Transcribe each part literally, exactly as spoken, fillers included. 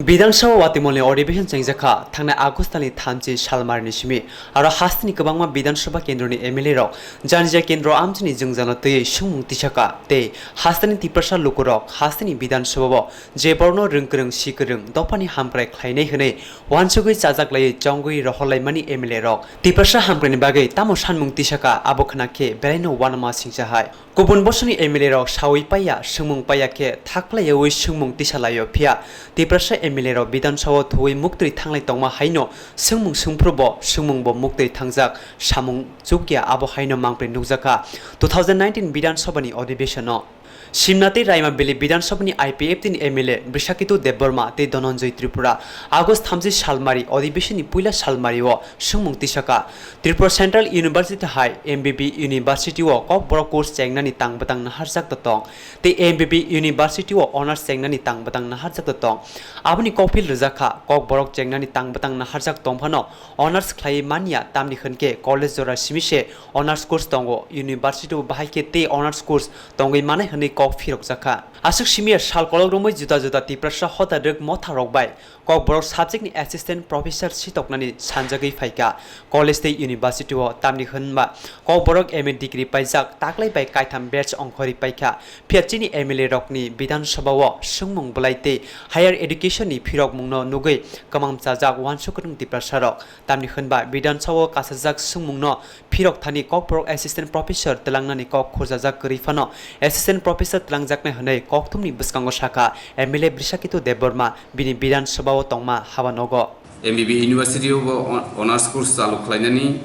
Bidhan Sabha watimolni adhibeshon chengjakha thangnai August talni thamchi salmarni simi. Aro hasteni kwbangma Bidhan Sabha kendroni M L A rok janija kendro amchini jwngjalo twiwi swngmung tisakha tei hasteni Tiprasa lukurok hasteni Bidhan Sabha-o je borokno rwngkwrwng sikwrwng dophani hamkrai khlainai hwnwi uansugwi chajaklaiwi chongwi rohorlaimani M L A rok Tiprasa hamkraini bagwi tamo sanmung tisakha abo khna khe belaino uanama singsa hai. Kubun bosongni M L A rok sawi paiya, swngmung paiya khe thaklaiyawi swngmung tisalaio phiya Tiprasa M L A rok Bidhan Sabha-o thuwi muktwi thanglai tongma haino swngmung swngphrubo swngmungbo muktwi thangjak samung chukya abo haino mangpri nukjakha two thousand nineteen Bidhan Sabha-ni adhibeshon-o. Simna tei Raima Valley Bidhan Sabha-ni I P F T-ni M L A Brishaketu Debbarma tei Dhananjay Tripura August thamchi salmari adhibeshon-ni puila salmari-o swngmung tisakha. Tripura Central University hai M B B University-o Kokborok course chengnani tang bwtang naharjakta tong tei M B B University-o honours chengnani tang bwtang naharjakta tong. Aboni kokphil rwjakha Kokborok chengnani tang bwtang naharjak tongphano honours khlaiwi manya tamni hwnkhe college jora simi se honours course tongo, university-o bahai khe tei honours course tongwi manai hwnwi kok phirokjakha. Aswk simiya sal kolok romwi juda juda Tiprasa hoda rwk motha rok bai Kokborok subject ni assistant professor sitoknani sanjagwi phaikha college tei university-o tamni hwnba Kokborok M A degree paijak taklai bai kaitham batch ongkhorwi paikha phiya chini M L A rokni Bidhan Sabha-o swngmung bwlai tei higher education-ni phirokmungno nugwi kwmam chajak uansuk kwrwng Tiprasa rok. Tamni hwnba Bidhan Sabha-o kasajak swngmungno phirok thani Kokborok assistant professor twlangnani kok khurjajak kwrwi phano assistant professor twlangjaknai hwnwi kokthumni bwskango sakha M L A Brishaketu Debbarma bini Bidhan Sabha-o tongma haba nogo. M B B University-o bo hon-, honours course chalu khlainani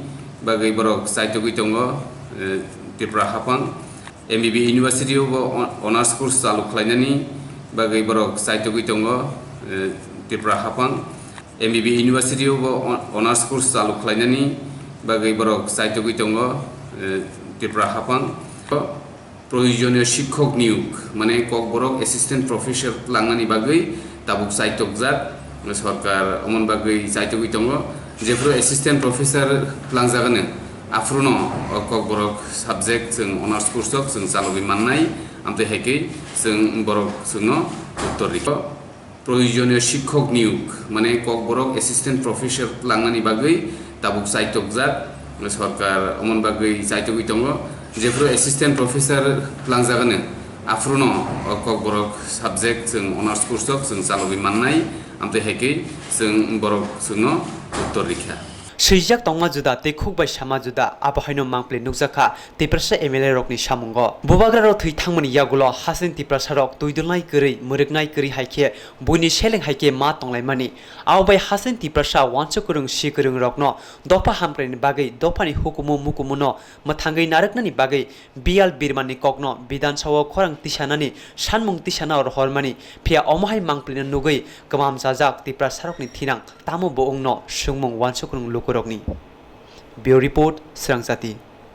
bagwi borok chaitogwi tongo, eh, Tripura haphang. M B B University-o bo hon-, honours course chalu khlainani bagwi borok chaitogwi tongo, eh, Tripura haphang. M B B University-o bo hon-, honours course chalu khlainani bagwi borok chaitogwi tongo, eh, Tripura haphang. Proyojoniyo shikhok niyog, mane Kokborok assistant professor twlangnani bagwi tabuk chaitokjak. Sorkar omon bagwi chaitogwi tongo. Jephru assistant professor twlangjagano, aphruno o Kokborok subject chwng honours course-o chwng chalogwi mannai, amtwi hai khe chwng borok chwngno uttor rikha. Proyojoniyo shikhok niyog, mane Kokborok assistant professor twlangnani bagwi tabuk chaitokjak. Sorkar omon bagwi chaitogwi tongo. Jephru assistant professor twlangjagano, aphruno o Kokborok subject chwng honours course-o chwng chalogwi mannai, amtwi hai khe chwng borok chwngno uttor rikha. Swijak tongma juda tei khuk bai sama juda, abo haino mangpli nukjakha Tiprasa M L A rokni samungo. Bubagra rok thwi thangmani yagulo hasteni Tiprasa rok twidulnai kwrwi, mwrwknai kwrwi hai khe buini seleng hai khe ma tonglaimani. Abo bai hasteni Tiprasa uansuk kwrwng si kwrwng rokno dopha hamkraini bagwi dophani hukumu mukumuno mwthangwi narwknani bagwi Biyal Birmani kokno Bidhan Sabha-o khorang tisanani sanmung tisana rohormani, phiya omo hai mangplino nugwi kwmam chajak Tiprasarokni thinang tamo bo wngno swngmung uansuk kwrwng lukurokni. Bureau Report, Swrang Jati.